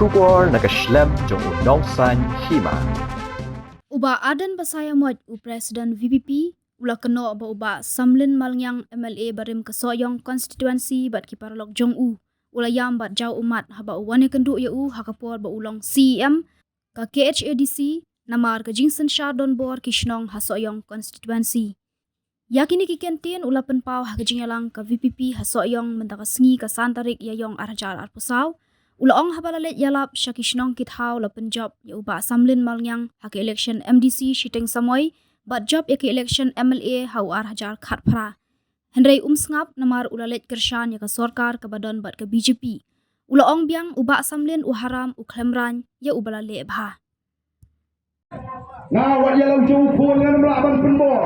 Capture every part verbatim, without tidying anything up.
Khubor na ka shlem jong u Nongsaiñ Hima. U Bah Ardent Basaiawmoit, u President V P P, u la kynnoh ba u Bah Samlin Malngiang, M L A barim ka Sohiong Constituency, bad ki paralok jong u, u la ïam bad jaw ummat haba u wan ïakynduh ïa u ha ka por ba u long C E M ka K H A D C, namar ka jingsynshar donbor ki shnong ha Sohiong Constituency. Ïa kine ki kyntien u la pynpaw ha ka jingïalang ka V P P ha Sohiong mynta ka sngi ka san tarik Ïaïong ar hajar arphew saw. U la ong haba la leit ïalap sha ki shnong ki thaw, la pynjop ïa u Bah Samlin Malngiang ha ka election M D C shiteng samoi, bad jop ïa ka election M L A ha u ar hajar khatphra. Hynrei um sngap namar u la leit kyrshan ïa ka sorkar kaba don bad ka B J P. U la ong biang u Bah Samlin u haram, u khlem raiñ ïa uba la leh bha. Nga wat ïa la u jong u khun ngan ym lah ban pynbor.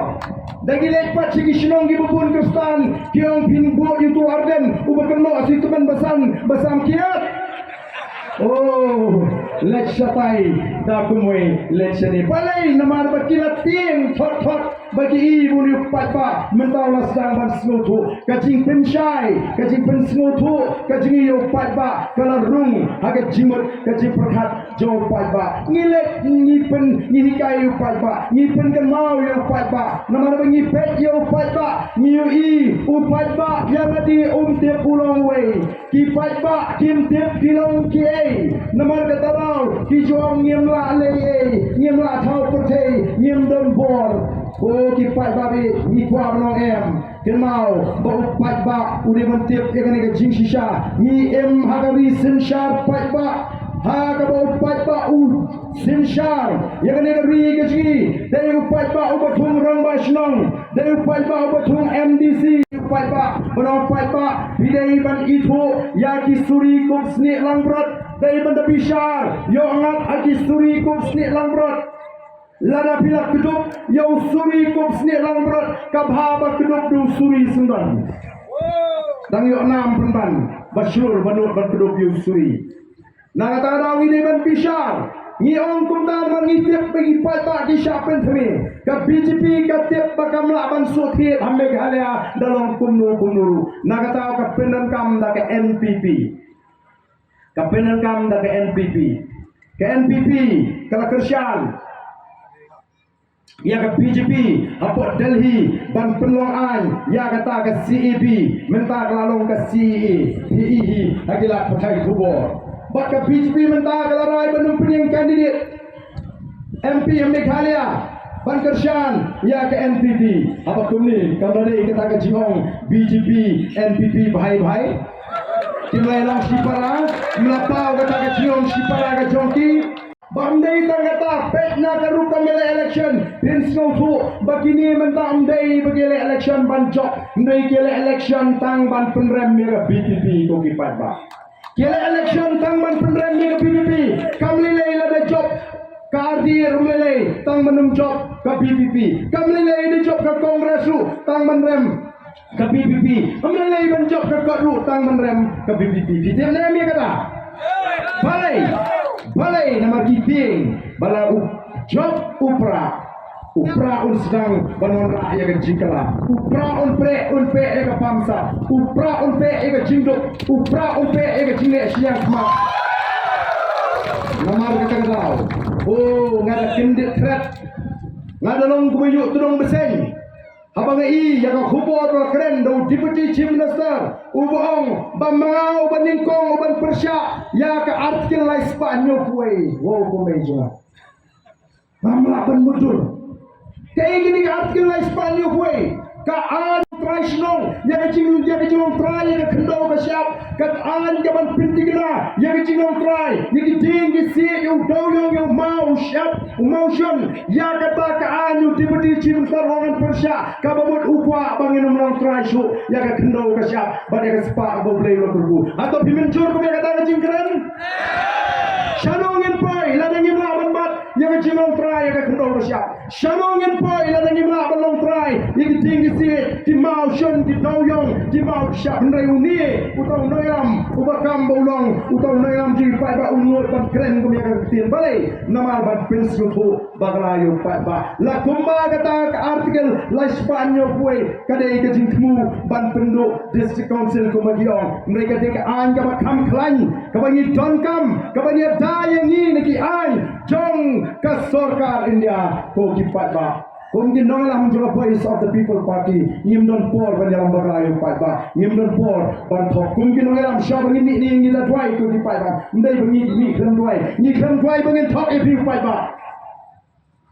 Da ki leit pat sha ki shnong kiba bun Khristan, ki ong phin bud ïa utu u Ardent uba kynnoh sha ki tymmen basan, ba sam kiad. Oh, leit shatai, da kumwei leit shane. Balei? Namar ba ki la tieng thot thot ba ki i ba une u paidbah mynta u la sdang ban sngewthuh. Ka jingpynshai, ka jingpynsngewthuh, ka jingi ïa u paidbah ka la rung ha ka jingmut ka jingpyrkhat jong u paidbah. Ngi leit ngi pyn, ngi hikai ïa u paidbah, ngi pynkynmaw ïa u paidbah. Namar ba ngi peit ïa u paidbah, ngi ïohi u paidbah ïa lade um tip u long uwei. Ki paidbah kim tip ki long kiei. Namar kata daw ki ju ong ngim lah leh ei, ngim lah thaw pyrthei, ngim don bor. O ki paidbah, ngi kwah ban ong em. Kynmaw ba u paidbah u dei ban tip ïa kane ka jingshisha. Ngi im ha ka ri synshar paidbah. Ha kaba u paidbah u synshar ïa kane ka ri ka jong ngi. Dei u paidbah uba thung rangbah shnong, dei u paidbah uba thung M D C, u paidbah, ban ong paidbah, phi dei ban ithuh ïa ki suri kup snieh langbrot. Dei ban da bishar ïoh ngat ha ki suri kup snieh langbrot. Lada phi la kdup ïa u suri kup snieh langbrot, ka bha ba kdup da u suri syndon. Dang ïoh nam pynban ba shlur ba nud ban kdup ïa u suri. Na kata ka daw ngi dei ban bishar. Ngi ong kumta namar ngi tip ba ki paidbah ki shah pynthymmai. Ka B J P ka tip ba kam lah ban shu thied ha Meghalaya da long kumno kumno ruh. Na kata ka pyndonkam da ka N P P. Ka pyndonkam da ka N P P. Ka N P P ka la kyrshan ïa ka B J P hapoh Delhi ban pynlong aiñ ïa kata ka C A B, mynta ka la long ka C A A. Hi hi hi, ha ki lad pathai khubor. Bad ka B J P mynta ka la rai ban ym pynïeng candidate M P ha Meghalaya ban kyrshan ïa ka N P P. Haba kumne kam dei kata ka jingong B J P N P P bhai bhai. Kim la ïalang shipara, ym la paw kata ka jingong shipara ka jong ki. Ba ym dei tang kata, peit na ka rukom ïaleh election, phin sngewthuh ba kine mynta ym dei ba ki leh election ban jop, ym dei ki leh election tang ban pynrem ïa ka B P P ko ki paidbah. Ki leh election tang ban pynrem ïa ka B P P, kam lei lei lada jop ka R D R, ym lei lei tang ban ym jop ka B P P, kam lei lei da jop ka Congress ruh tang ban rem ka B P P. Ym lei lei ban jop ka kot ruh tang ban rem ka B P P. Phi tip ne em ïa kata? Balei? Balei? Namar ki tieng ba la u jop u prah, u prah un sdang ban wanrah ïa ka jingkylla. U prah un preh, un peh ïa ka bamsap. U prah un peh ïa ka jingduk. U prah un peh ïa ka jingleh shiliang khmat. Namar kata ka daw, o, nga da kyndit thret. Nga da long kumba ïuh tdong bseiñ. Haba nga i ïa ka khubor ba la kren da u Deputy Chief Minister uba ong ba ma nga uba nyngkong uban pyrshah ïa ka Article lai spah hynñiew phew wei. Wow, kumba i jong nga. Ba ma lah ban mutdur. Kaei kane ka Article lai spah hynñiew phew wei? Ka aiñ trai shnong ïa ka jing, ïa ka jinglong trai ïa ka khyndew ka shyiap. Ka aiñ kaban pynthikna ïa ka jinglong trai, ïa ki dieng ki siej, ïa u dewïong, ïa u maw u shyiap, u maw u shun. Ïa kata ka aiñ u Deputy Chief Minister u ong ngan pyrshah, kaba mut u kwah ba ngin ym long trai shuh ïa ka khyndew ka shyiap bad ïa ka spah ba U Blei u la kyrkhu. Hato phi mynjur kumba ïa kata ka jingkren? Shano ngin poi lada ngim lah ban bat ïa ka Jingong trai ïa ka khyndew ka shyiap. Shano ngin poi lada ngim lah ban long trai ïa ki dieng ki siej, ki mawshun, ki dewiong, ki mawshyiap? Hynrei une uta u nongïalam uba kam ba u long uta u nongïalam jong ki paidbah, u nud ban kren kum ïa ka ktien. Balei? Namar ban pynsngewthuh bakla ïa u paidbah. La kumba kata ka article lai spah hynñiew phew wei ka dei ka jingthmu ban pynduh District Council kumba ki ong. Hynrei ka dei ka aiñ kaba kham khlaiñ kaba ngi donkam, kaba ngi da ïa ngi na ki aiñ jong ka sorkar India. Ko ki paidbah, kum ki nongïalam jong ka Voice of the People Party, ngim don por ban ïalam bakla ïa u paidbah. Ngim don por ban thok. Kum ki nongïalam, shwa ba ngin mih ne ngi la duwai, ko ki paidbah. Ym dei ba ngi mih khlem duwai. Ngi khlem duwai ba ngin thok ïa phi u paidbah.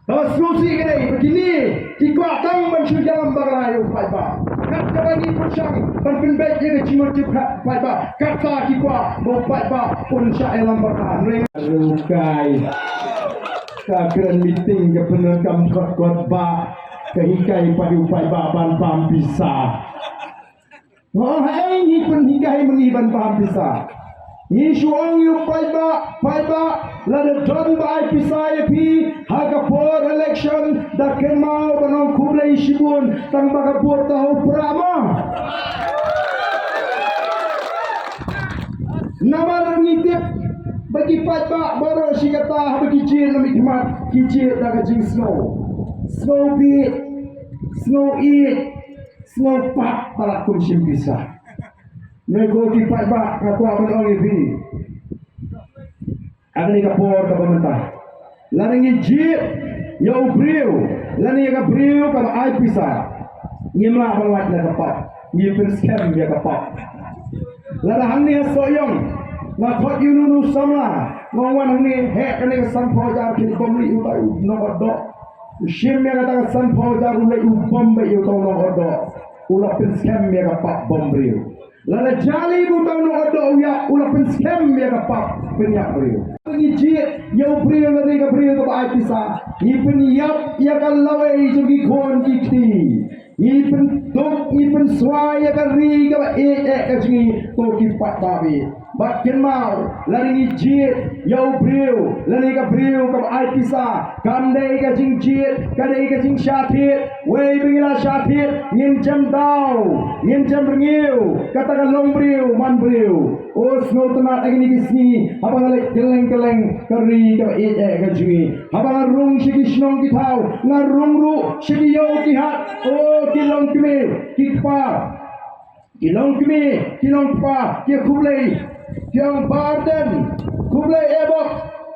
Kaba sngewsih ka dei ba kine ki kwah tang ban shu ïalam bakla ïa u paidbah. Kat kaba ngi pyrshang ban pynbeit ïa ka jingmut jingpyrkhat u paidbah, kata ki kwah ba u paidbah un shah ïalam bakla. Hynrei rukai ka kren meeting ka pyndonkam kot kot ba ka hikai pat ïa u paidbah ban pam pisa. Nga ong, haei ngi pynhikai ma ngi ban pam pisa? Ngi shu ong ïa u paidbah, paidbah, lada don ba ai pisa ïa phi ha ka por election, da kynmaw ban ong khublei shibun, tang ba ka vote ta ha u prah mo. Namar ngi tip ba ki paidbah baroh shi katta haba ki jied na miet khmat ki jied da ka jingsngew, sngew bieit, sngew ïeit, sngew pat ba la kum shim pisa. Hynrei ko ki paidbah, nga kwah ban ong ïa phi ha kane ka por kaba mynta, lada ngi jied ïa u briew lane ïa ka briew kaba ai pisa, ngim lah ban wad na ka pap, ngi pynskhem ïa ka pap. Lada hangne ha Sohiong nga khot ïa uno uno u samla, nga wan hangne, heh, kane ka sanphew hajar, phi bym leit utai u nongotdoh. U shim ïa kata ka sanphew hajar, u leit u bom beit ïa uta u nongotdoh, u la pynskhem ïa ka pap bom briew. Lada jali ba uta u nongotdoh u ïap, u la pynskhem ïa ka pap pynïap briew. Ngi jied ïa u briew lane ka briew kaba ai pisa, ngi pynïap ïa ka lawei jong ki khun ki kti. Ngi pynduk, ngi pynswai ïa ka ri kaba ïeit eh ka jong ngi, ko ki paidbah. Bad kynmaw, lada ngi jied ïa u briew lane ka briew kaba ai pisa, kam dei ka jingjied, ka dei ka jingshah thied. Wei ba ngi la shah thied, ngin jem daw, ngin jem rngiew, kata ka long briew man briew. O sngewtynnat ha kine ki sngi, haba nga leit kylleng kylleng ka ri kaba ïeit eh ka jong ngi, haba nga rung sha ki shnong ki thaw, nga rung ruh sha ki ïew ki hat. O ki longkmie ki kpa, ki longkmie ki longkpa ki khublei, ki ong Bah Ardent khublei eh bok,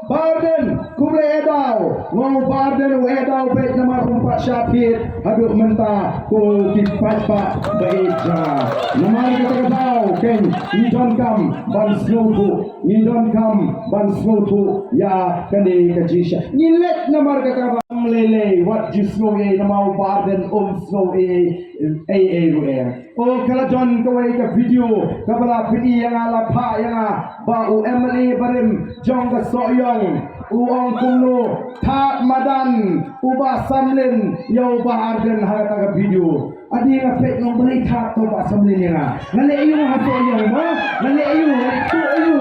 Bah Ardent khublei eh daw. Nga ong Bah Ardent u eh daw beit namar um pat shah thied haduh mynta, ko ki paidbah ba ïeit jong nga. Namar kata ka daw kein ngi donkam ban sngewthuh, ngi donkam ban sngewthuh ïa kane ka jingshah. Ngi leit namar kata ka daw. Lei lei wat ju sngew ei namar u Bah Ardent um sngew ei ei ei ruh eh. O ka la don kawei ka video kaba la pyni ïa nga, la phah ïa nga ba u M L A barim jong ka Sohiong u ong kumno, thad madan u Bah Samlin ïa u Bah Ardent ha kata ka video. Adi nga peit, nga ong balei thad u Bah Samlin ïa nga? Nga leh aïu ha Sohiong mo? Nga leh aïu? Nga leh tuh aïu?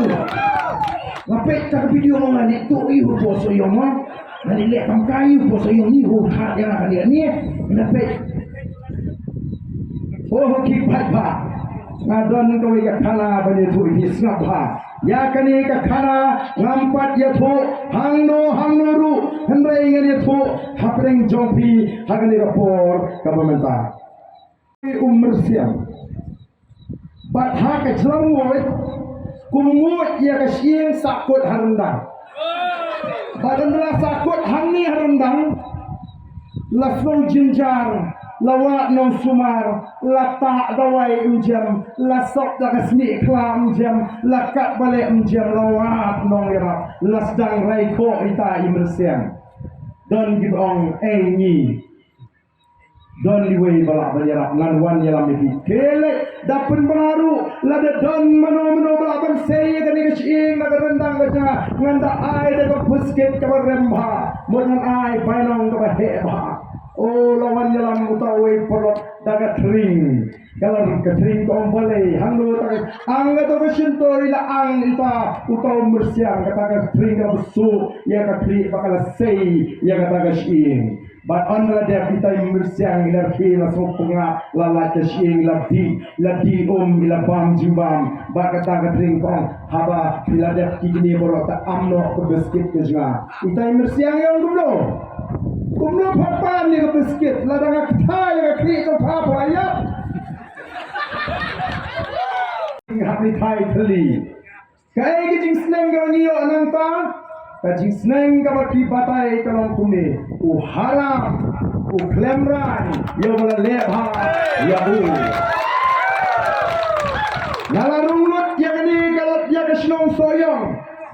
Nga peit kata ka video mo, nga leh tuh aïu ha Sohiong mo? Nga leh leh kam kai aïu ha Sohiong, ni u thad ïa nga, nga leh ni. Nga peit. O ho ki paidbah, nga don kawei ka khana ban ïathuh ïa phi, sngap bha. Ïa kane ka khana ngam pat ïathuh hangno hangno ruh, hynrei ngan ïathuh hapdeng jong phi ha kane ka por kaba mynta. Umrsiang. Bad ha ka jylla Ri Bhoi kum nguid ïa ka shyieng sahkut ha ryndang. Bad ynda la sahkut hangne ha ryndang, la sngew jynjar, la wad nongsumar, la tah dawai ym jem, la sop da ka snieh khla ym jem, la kat baleh ym jem, la wad nongïarap, la sdang rai khoh ita i mrsiang. Don kiba ong, ei ngi don iwei ba lah ban ïarap, ngan wan ïalam ïa phi. Khie leit, da pynbna ruh, lada don mano mano ba lah ban sei ïa kane ka shyieng na ka ryndang ka jong nga, ngan da ai da ka buskit kaba rem bha, mut ngan ai bainong kaba heh bha. O la wan ïalam uta uwei paralok. Ta ka tring, ka la ka tring ka ong balei, hangno ta ka, ang ka to ka shyntur i la ang ita, uta u myrsiang, kata ka tring ka la bsu ïa ka khlieh bad ka la sei ïa kata ka shyieng. Bad ynda la dep ita i myrsiang i la rkhie la sngewpyngngad, la lait ka shyieng, la dih, la dih um, i la bam jingbam. Bad kata ka tring ka ong, haba phi la dep kine baroh, ta am noh ka biskit ka jong nga. Ita i myrsiang i ong kumno? Kumno pha pan ïa ka biskit, lada nga kthai ïa ka khlieh jong pha, pha ïap. Nga hap ni thai thylli. Kaei ka jingsneng kaba ngi ïoh nangta? Ka jingsneng kaba ki batai ka long kumne: u haram, u khlem rai ïa uba la leh bha ïa u. Nga la rung lut ïa kane ka, ïa ka shnong Sohiong,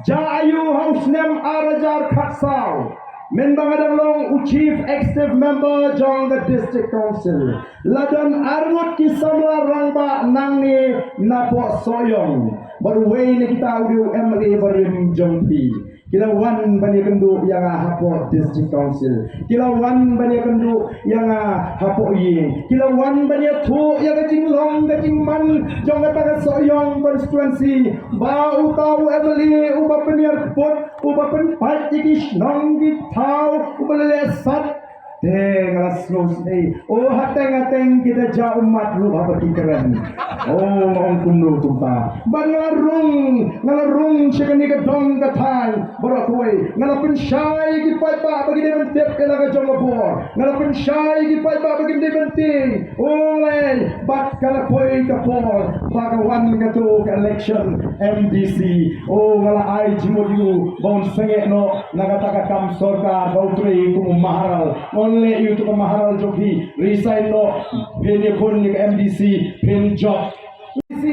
ja aïu ha u snem ar hajar khatsaw, mynba nga dang long u Chief Executive Member jong ka District Council. La don arngut ki samla rangbah nangne napoh Sohiong. Bad uwei na kita u dei u M L A barim jong phi. Ki la wan ban ïakynduh ïa nga hapoh District Council. Ki la wan ban ïakynduh ïa nga hapoh ïing. Ki la wan ban ïathuh ïa ka jinglong ka jingman jong kata ka Sohiong constituency. Ba uta u M L A uba pynïar kput, uba pynpait ïa ki shnong ki thaw, uba la leh sat. Te nga la sngewsih. O hateng hateng kita ja ummat ruh haba ki kren. O nga ong kumno kumta. Bad nga la rung, nga la rung sha kane ka dong ka thaiñ baroh kawei. Nga la pynshai ïa ki paidbah ba ki dei ban tip ïa la ka jong ka bor. Nga la pynshai ïa ki paidbah ba ki dei ban tieng. O lei, bad ka la poi ka por ba ka wan kato ka election M D C. O nga la ai jingmut ïa u ba un sangeh noh na kata ka kam sorkar, ba u trei kum u maharal. Ngan leh ïa uto ka maharal jong phi, resign noh, phin ïakhun ïa ka M D C, phin jop. M D C,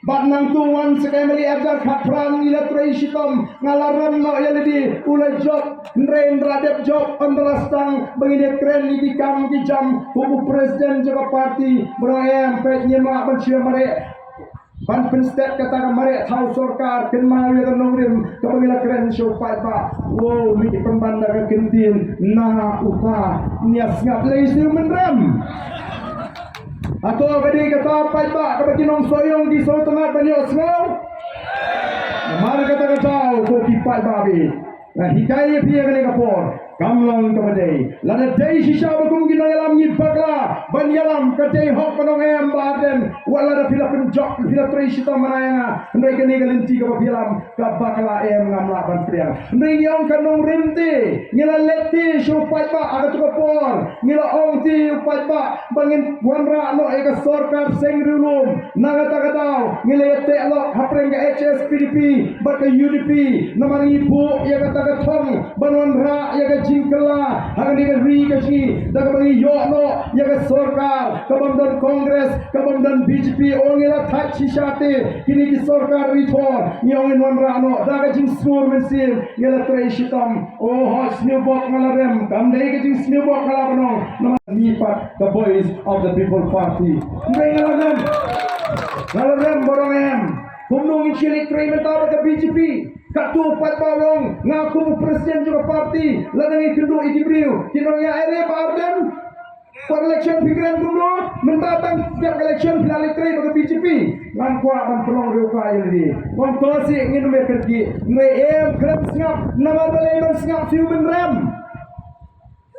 bad nangta wan sa ka M L A ar hajar khatphra, ngi la trei shitom, nga la rem noh ïa lade, u la jop, hynrei ynda la dep jop, ynda la sdang ba ngin ïakren ïa ki kam ki jam, kum u president jong ka party, ba ong em, peit ngim lah ban shu mareh. Ban pynstep kata ka mareh thaw sorkar, kynmaw ïa ka nongrim kaba ngi la kren sha u paidbah. Wow, mih pynban da ka ktien na uta. Ngi ïa sngap lei siew mynrem. Hato ka dei kata paidbah kaba ki nong Sohiong ki sngewtynnat ban ïohsngew? Namar kata ka daw ko ki paidbah beit. Nga hikai ïa phi ha kane ka por, kam long kaba dei. Lada dei shisha ba kum ki nongïalam ngi bakla ban ïalam, ka dei hok ban ong em Bah Ardent, wat lada phi la pynjop, phi la trei shitom mana ïa nga, hynrei kane ka lynti kaba phi ïalam ka bakla em, ngam lah ban pdiang. Hynrei ngi ong ka nongrim te, ngi la leit te sha u paidbah ha kato ka por, ngi la ong te u paidbah ba ngin wanrah noh ïa ka sorkar seng riewlum. Na kata ka daw ngi la ïateh lok hapdeng ka H S P D P bad ka U D P, namar ngi buh ïa kata ka thong ban wanrah ïa ka jingkylla ha kane ka ri ka jong ngi, da kaba ngi ïoh noh ïa ka sorkar kabym don Congress, kabym don B J P. O ngi la thait shisha te, kine ki sorkar ri thor, ngi ong ngin wanrah noh da ka jingsngur mynsiem, ngi la trei shitom. O hooid, sniewbok nga la rem, kam dei ka jingsniewbok nga la ban ong, namar ngi pat ka Voice of the People Party. Hynrei nga la rem. Nga la rem, ba ong em. Kumno ngin shu leit trei mynta bad ka B J P? Katto pat ba ong, nga kum u president jong ka party, lada ngi kynduh ïa ki briew, kin ong ïa, "Ere Bah Ardent, kwah election phi kren kumno?" Mynta tang step election phi la leit trei bad ka B J P. Ngam kwah ban pynlong riewkhuid ïa lade. Ngam to sih, ngin ym ïa kyrkieh. Hynrei em, khlem sngap, namar balei ban sngap, siew mynrem.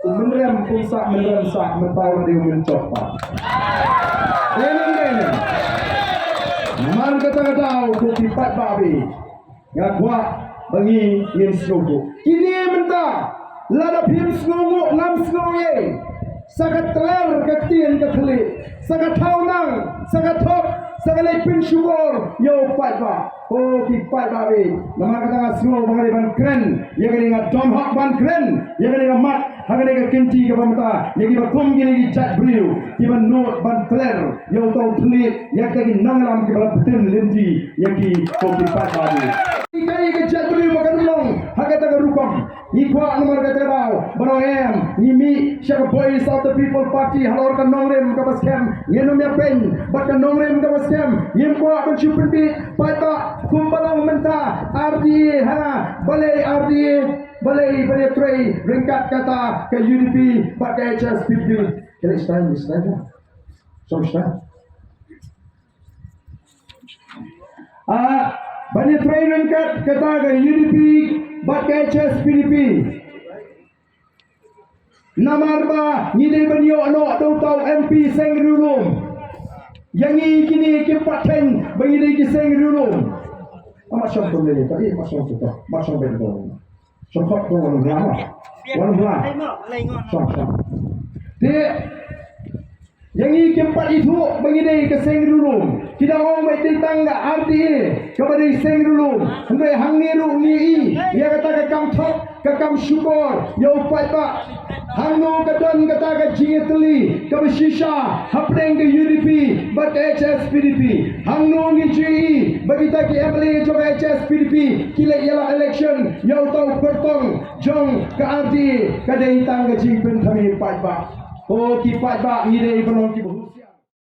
U mynrem kum sah mynrem sah, mynta u la dei u mynchok pat. Em, em, em, em. Namar kata ka daw ko ki paidbah beit, nga kwah ba ngi ngin sngewthuh. Kine mynta, lada phim sngewnguh ngam sngewiei, sa ka tler ka ktien ka thylliej, sa ka thaw nang, sa ka thok, sa ka leit pynshukor ïa u paidbah. Ko ki paidbah beit, namar kata nga sngew ba nga dei ban kren ïa kane, nga don hok ban kren ïa kane ka mat ha kane ka kynti kaba mynta, ïa kiba kum kine ki jait briew kiba nud ban tler ïa uto u thylliej ïa kita ki nongïalam kiba la btin lynti ïa ki, ko ki paidbah beit. Ïa ka jait briew ba kan long ha kata ka rukom. Ngi kwah namar kata ka daw ban ong em, ngi mih sha ka Voice of the People Party halor ka nongrim kaba skhem. Ngin ym ïa pyn bad ka nongrim kaba skhem. Ngim kwah ban shu pynbiej paidbah kumba long mynta, R D A hana, balei R D A, balei ban ïatrei ryngkat kata ka U D P bad ka H S P D P. Klik style, style. Song sha. Ah, ban ïatrei ryngkat kata ka U D P bad ka H S P D P. Namar ba ngi dei ban ïoh noh da uta u M P seng riewlum. Ïa ngi kine ki pateng ba ngi dei ki seng riewlum. Ama shong tu le, tadi ma shong tu, ma shong ben tu. Shong khop tu wan bla. Wan bla. Shong shong. Te ïa ngi kim pat ithuh ba ngi dei ka seng riewlum. Ki dang ong ba dei tang ka R T A kaba dei seng riewlum. Hynrei hangne ruh ngi i ïa kata ka kam thok, ka kam shukor ïa u paidbah. Hangno ka don kata ka jingïatylli kaba shisha hapdeng ka U D P bad ka H S P D P? Hangno ngi ju i ba kita ki M L A jong ka H S P D P ki leit ïalap election ïa uta u kyrtong jong ka R T A? Ka dei tang ka jingpynthame paidbah. Ko ki paidbah, ngi dei ban long kiba